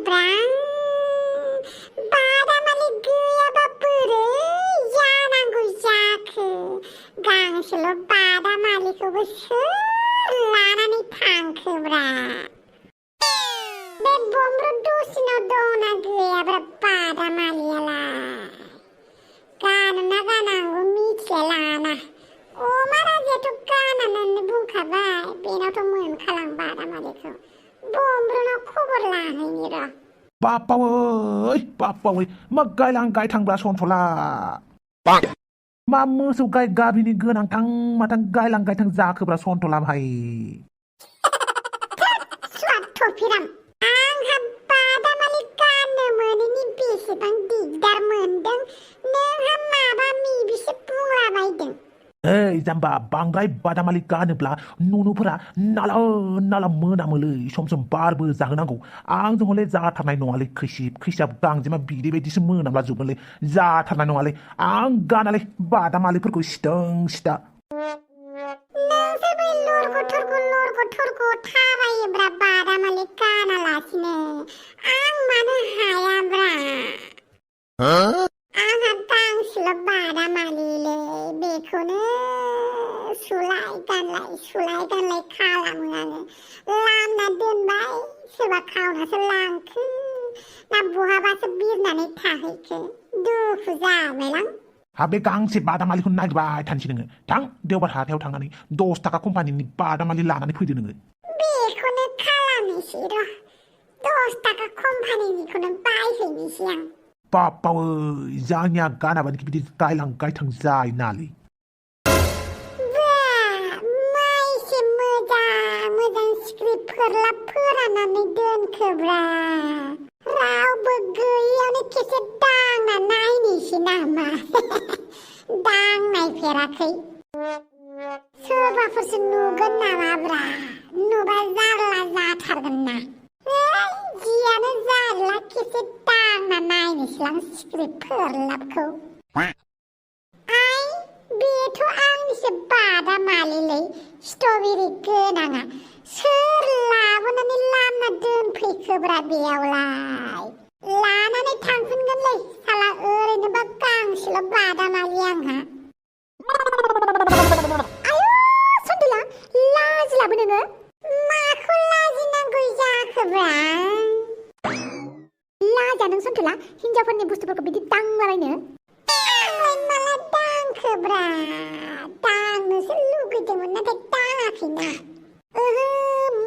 ब्रा बादामालि गैयाबा बोरै जानांगौ जाखो गांसेल' बादामालिखौबो सोर लानानै थांखोब्रा बे बमब्रु दसेनाव दंना गैयाब्रा बादामालियालाय गानोना गानांगौ मिथिलाय लाङाना अमा राजायाथ' गानानैनो बुंखाबाय बेनावथ' मोनखालां बादामालिखौ बमब्रुनाव खबर लाहैनि र' बापावै मा गायलां गायथांब्रा सनथला मा मोसौ गाय गाबिनि गोनांथां माथां गायलां गायथां जाखोब्रा सनथला भाई स्वाद थफिराम आंहा बादामालि गाननो मोनैनि बेसेबां दिगदार मोनदों नोंहा माबा मिबिसो बुंलाबायदों ओइ जाम्बा बांद्राय बादामालि गानोब्ला नुनुफोरा नाला नाला मोनामोलै सम सम बारबो जाहोनांगौ आंजों हले जाथारनाय नङालै खैसिब गांजेमा बिदै बायदिसो मोनामला जोबगोनलै जाथारनाय नङालै आं गानालै बादामालिफोरखौ सिथं सिथा नोंसोर बै लरग' थरग' थाबायोब्रा बादामालि गानालासिनो आं मानो हायाब्रा आंहा गांसेल' बादामालिलै बेखौनो सुलाय गानलाय खालामो आङो लामना दोनबाय सोरबा खावनासो लांखो ना बहाबासो बिरनानै थाहैखो दुखु जाबायलां हा बे गांसे बादामालिखौ नागिरबाय थानोसै नोङो थां देवबार हाथायाव थांनानै 10 थाखा कम्पानिनि बादामालि लानानै फैदो नोङो बेखौनो खालामनोसै र' 10 थाखा कम्पानिनिखौनो बायहैनोसै आं बापावै जानिया गानाबानि बिदि गायलां गायथां जायो नालै माइसे मोजां स्क्रिप्टफोर फोराननानै दोनखोब्रा रावबो गैयियावनो खेबसे दांना नायनोसै नामा दांनायफेराखै सोरबाफोरसो नुगोन नामाब्रा नुबा जारला जाथारगोन ना जियानो जारला खेबसे दांना नायनोसैलां स्क्रिप्ट फोरलाबखौ बेथ' आंनिसो बादामालिलै स्ट्रबेरि गोनाङा सोर लाबोनानै लामना दोनफैखोब्रा बेयावलाय लानानै थांफिनगोनलै साला ओरैनोबा गांसेल' बादामालि आंहा आयु सन्देला लाजिलाबो नोङो माखौ लाजिनांगौ जाखोब्रा लाजा नों सन्देला हिनजावफोरनि बुस्थुफोरखौ बिदि दांलाबायनो आंलाय माला दांखोब्रा दांनोसो लुगैदोंमोन नाथाय दाङाखैना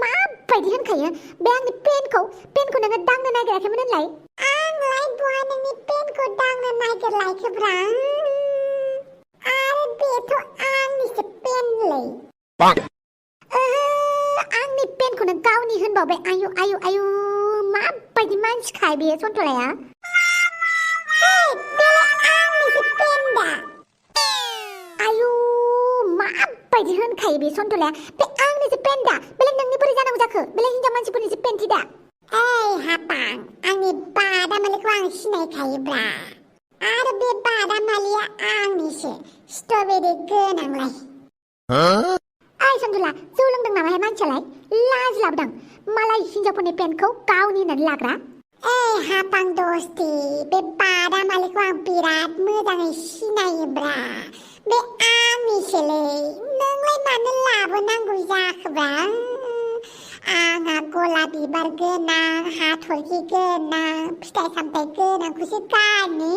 माबायदि होनखायो बे आंनि पेनखौ नोङो दांनो नागिराखैमोन होनलाय आंलाय बहा नोंनि पेनखौ दांनो नागिरलायखोब्रा आरो बेथ' आंनिसो पेनलै आंनि पेनखौनो गावनि होनबावबाय आयु माबायदि मानसिखाय बे सन्थलाया आयु माबायदि होनखायो बे सन्थलाया बे आंनिसो पेन दा बेलाय नोंनि बोरै जानांगौ जाखो बेलाय हिनजाव मानसिफोरनिसो पेन्टि दा हाबां आंनि बादामालिखौ आं सिनायखायोब्रा आरो बे बादामालिया आंनिसो स्ट्रबेरि गोनांलाय ओइ सन्थला जौ लोंदों नामाहाय मानसियालाय लाज लाबोदां मालाय हिनजावफोरनि पेन्टखौ गावनि होननानै लाग्रा हाबां दस्ति बे बादामालिखौ आं बिराद मोजाङै सिनायोब्रा बे आंनिसोलै नोंलाय मानो लाबोनांगौ जाखोब्रा आंहा गलाप बिबार गोनां हाथरखि गोनां फिथाइ सामथाइ गोनांखौसो गानो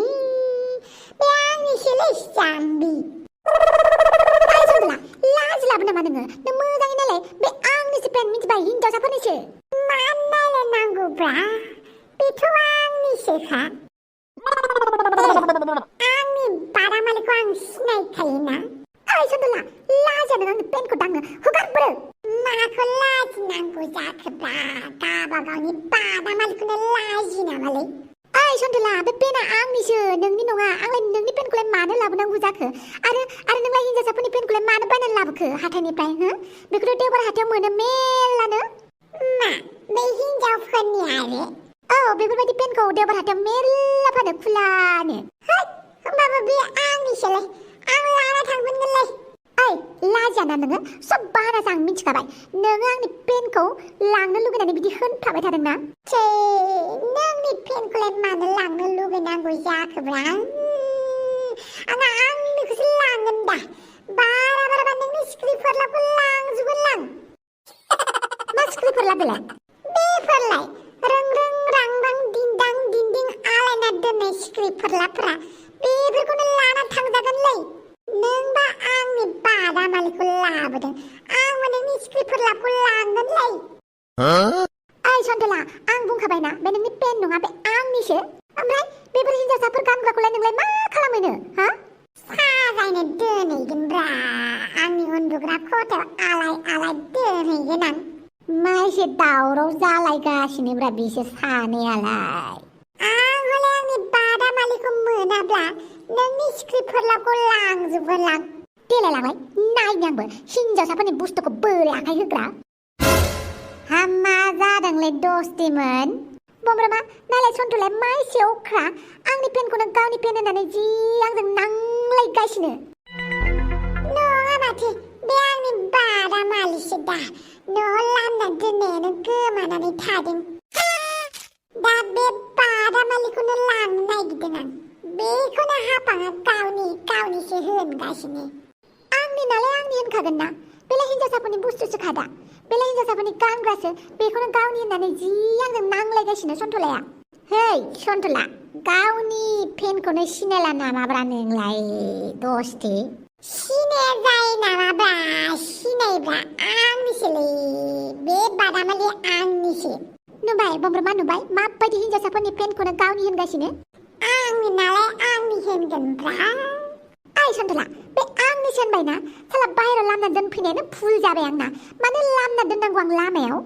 बे आंनिसोलै जाम्बि लाज लाबो नामा नोङो नों मोजाङै नालाय बे आंनिसो पेन मिथिबाय हिनजावसाफोरनिसो मा नायलायनांगौब्रा बेथ' आंनिसोखा आंनि बादामालिखौ आं सिनायखायोना ओइ सन्देला लाजिया आंनि पेनखौ दांनो हुगारबोरो माखौ लाजिनांगौ जाखोब्रा गावबागावनि बादामालिखौनो लाजि नामालै ओइ सन्देला बे पेना आंनिसो नोंनि नङा आंलाय नोंनि पेनखौलाय मानो लाबोनांगौ जाखो आरो नोंलाय हिनजावसाफोरनि पेनखौलाय मानो बायनानै लाबोखो हाथाइनिफ्राय बेखौथ' देवबार हाथायाव मोनो मेरलानो मा बे हिनजावफोरनि आरो बेफोरबायदि पेनखौ देवबार हाथायाव मेरला फानो खुलानो होमबाबो बे आंनिसोलै आं लाना थांफिनगोनलै ओइ लाजियाना नोङो सब बारासो आं मिथिखाबाय नोङो आंनि पेनखौ लांनो लुगैनानै बिदि होनफ्लाबाय थादोंना छे नोंनि पेनखौलाय मानो लांनो लुगैनांगौ जाखोब्रा आंहा आंनिखौसो लांगोन दा बारा नोंनि सिख्रिफोरलाखौ लांजोबगोन लां मा सिख्रिफोरला बेलाय बेफोरलाय रों रां दिन्दां दिन्दिं आलायना दोननाय सिख्रिफोरलाफोरा बेफोरखौनो लाना थांजागोनलै नोंबा आंनि बादामालिखौ लाबोदों आंबो नोंनि सिख्रिफोरलाखौ लांगोनलै ओइ सन्थला आं बुंखाबायना बे नोंनि पेन नङा बे आंनिसो ओमफ्राय बेफोर हिन्जावसाफोर गानग्राखौलाय नोंलाय मा खालामैनो हा साजायनो दोनहैगोनब्रा आंनि उन्दुग्रा खथायाव आलाय दोनहैगोन आं मा एसे दावराव जालायगासिनोब्रा बिसोर सानैयालाय आं हले आंनि बादामालिखौ मोनाब्ला नोंनि सिख्रिफोरलाखौ लांजोबगोन लां देलाय लांलाय नायनि आंबो हिन्जावसाफोरनि बुस्थुखौ बोरै आखाइ होग्रा हामा जादोंलै दस्तिमोन बमब्रमा नायलाय सन्थुलाय मा एसे अख्रा आंनि पेनखौनो गावनि पेन होननानै जि आंजों नांलायगासिनो नङा माथो बे आंनि बादामालिसो दा न'आव लामना दोननायानो गोमानानै थादों दा बे बादामालिखौनो लांनो नागिरदों आं बेखौनो हाफाङा गावनिसो होनगासिनो आंनि नालाय आंनि होनखागोन ना बेलाय हिन्जावसाफोरनि बुस्थुसो खादा बेलाय हिन्जावसाफोरनि गानग्रासो बेखौनो गावनि होननानै जि आंजों नांलायगासिनो सन्थलाया है सन्थला गावनि पेनखौनो सिनायला नामाब्रा नोंलाय दस्ति सिनाया जायो नामाब्रा सिनायब्रा आंनिसोलै बे बादामालि आंनिसो नुबाय बमब्रमा नुबाय माबायदि हिन्जावसाफोरनि पेनखौनो गावनि होनगासिनो आंनि नालाय आंनि होनगोनब्रा ओइ सन्थला बे आंनिसो होनबायना साला बाहेरायाव लामना दोनफैनायानो भुल जाबाय आंना मानो लामना दोननांगौ आं लामायाव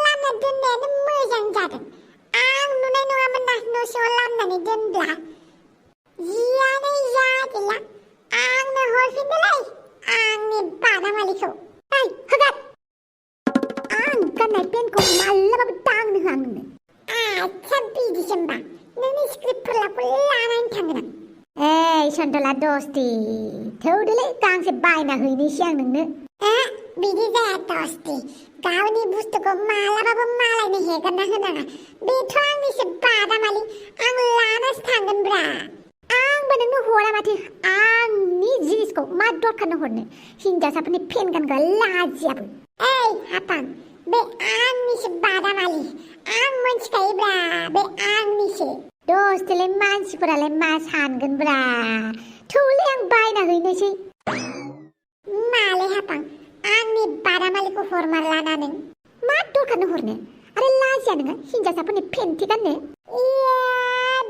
लामना दोननायानो मोजां जादों आं नुनाय नङामोन ना न' सिङाव लामनानै दोनब्ला जियानो जादिला आंनो हरफिनदोलै आंनि बादामालिखौ ओइ होगार आं गाननाय पेनखौ मालाबाबो दांनो होआ नोंनो आच्छा बिदिसो होमबा नोंनि स्क्रिप्टफोरलाखौ लानानै थांगोन आं ओइ सन्थला दस्ति थौदोलै गांसे बायना हैनोसै आं नोंनो बिदि जाया दस्ति गावनि बुस्थुखौ मालाबाबो मालायनो हेगारना होनाङा बेथ' आंनिसो बादामालि आं लानासो थांगोनब्रा आंबो नोंनो हरा माथो आंनि जिनिसखौ मा दरखारनो हरनो हिन्जावसाफोरनि पेन गानग्रा लाजियाबो ओइ हापां बे आंनिसो बादामालि आं मोनथिखायोब्रा बे आंनिसो दस्तिलाय मानसिफोरालाय मा सानगोनब्रा थौलै आं बायना हैनोसै मालै हापां आंनि बादामालिखौ हरमारलाना नों मा दरखारनो हरनो आरो लाजिया नोङो हिन्जावसाफोरनि पेन्टि गाननो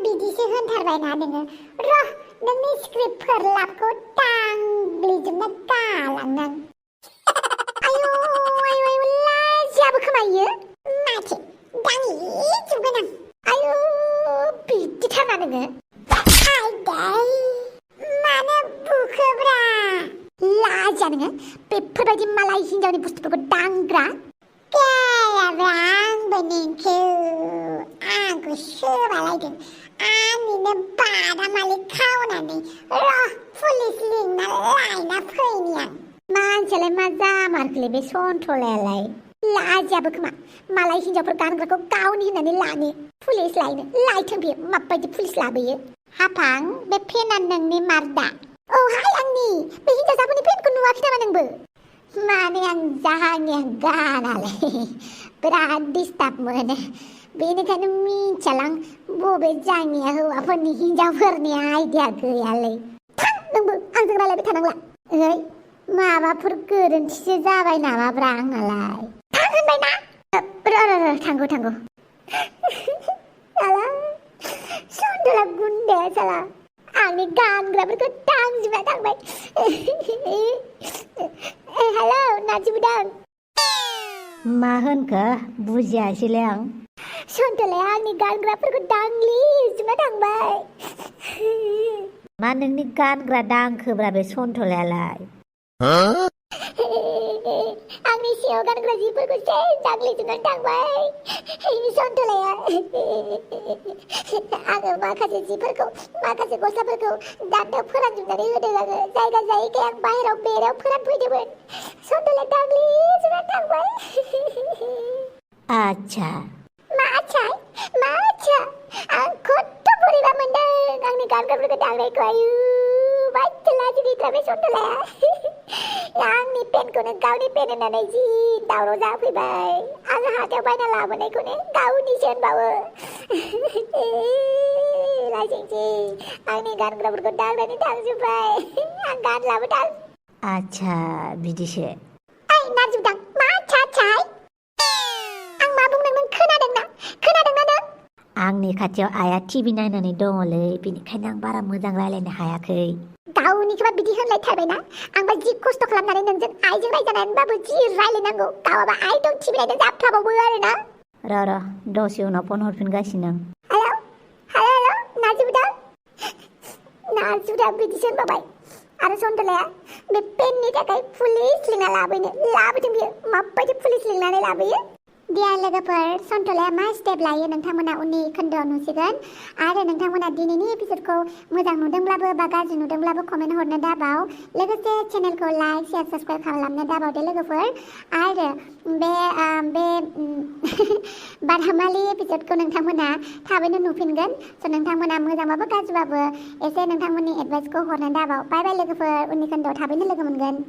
बिदिसो होनथारबायना नोङो र' नोंनि स्क्रिप्टफोरलाखौ दांग्लिजोबना गालांनां आयौ लाजियाबो खोमायो माथो दांग्लिजोबगोन आं आयौ बिदिथारना नोङो आयदै मानो बुखोब्रा लाजिया नोङो बेफोरबायदि मालाय हिन्जावनि बुस्थुफोरखौ दांग्रा गायाब्रा आंबो नोंखौ आंखौ सोबालायदों आंनिनो बादामालि खावनानै र' पुलिस लिंना लायना फैनि आं मानसियालाय मा जामारखोलै बे सन्थलायालाय लाजियाबो खोमा मालाय हिन्जावफोर गानग्राखौ गावनि होननानै लानो पुलिस लायनो लायथों बियो माबायदि पुलिस लाबोयो हाफां बे पेना नोंनि मारदा औहाय आंनि बे हिन्जावसाफोरनि पेनखौ नुवाखै नामा नोंबो माने आं जाहांनि आं गानालै बिराद डिस्टार्ब मोनो बेनिखायनो मिन्थियालां बबे जांनिया हौवाफोरनि हिन्जावफोरनि आइडिया गैयालै थां नोंबो आंजों रायलायबाय थानांला ओइ माबाफोर गोरोन्थिसो जाबाय नामाब्रा आंनालाय थां होनबायना र' थांगौ साला सन्थला गुन्दाया साला आंनि गानग्राफोरखौ दांजोबना थांबाय हेलौ नाजिबुदां मा होनखो बुजियासैलै आं सन्थलाया आंनि गानग्राफोरखौ दांग्लिजोबना थांबाय मा नोंनि गानग्रा दांखोब्रा बे सन्थलायालाय आंनि सियाव गानग्रा जिफोरखौ सेस दाग्लिजोबनानै थांबाय सन्थलाया आङो माखासे जिफोरखौ माखासे गस्लाफोरखौ दान्दायाव फोरानजोबनानै होदों आङो जायगा जायैखाय आं बाहेराव बेरायाव फोरानफैदोंमोन सन्थलाया दाग्लिजोबनानै थांबाय आच्छा मा आच्छा आं खथ' बोरैबा मोनदों आंनि गानग्राफोरखौ दांनायखौ आयु बायदि लाजि गैथारबाय सन्थलाया आंनि पेन्टखौनो गावनि पेन्ट होननानै जि दावराव जाफैबाय आङो हाथायाव बायना लाबोनायखौनो गावनिसो होनबावो लाजिंसि आंनि गानग्राफोरखौ दांनानै थांजोब्बाय आं गानलाबो दां आच्छा बिदिसो ओइ नारजुदां मा आच्छा आं मा बुंदोंमोन खोनादोंना नों आंनि खाथियाव आइया टिभि नायनानै दङलै बेनिखायनो आं बारा मोजां रायलायनो हायाखै गावनिखौबा बिदि होनलायथारबायना आंबा जि खस्थ' खालामनानै नोंजों आइजों रायजानानैबाबो जि रायलायनांगौ गावाबा आइ दं टिभि नायदों जाफ्लाबावो आरोना र' दसे उनाव फन हरफिनगासिनो आं हेल' नारजुदा बिदिसो होनबाय आरो सन्थलाया बे पेननि थाखाय पुलिस लिंना लाबोदों बियो माबायदि पुलिस लिंनानै लाबोयो डियार लोगोफोर सन्थलाया मा स्टेप लायो नोंथांमोना उननि खोन्दोआव नुसिगोन आरो नोंथांमोना दिनैनि एपिसोडखौ मोजां नुदोंब्लाबो बा गाज्रि नुदोंब्लाबो कमेन्ट हरनो दाबाव लोगोसे चेनेलखौ लाइक शेयार साबस्क्राइब खालामनो दाबाव दे लोगोफोर आरो बे बादामालि एपिसोडखौ नोंथांमोना थाबैनो नुफिनगोन स' नोंथांमोना मोजांबाबो गाज्रिबाबो एसे नोंथांमोननि एडभाइसखौ हरनो दाबाव बाय बाय लोगोफोर उननि खोन्दोआव थाबैनो लोगो मोनगोन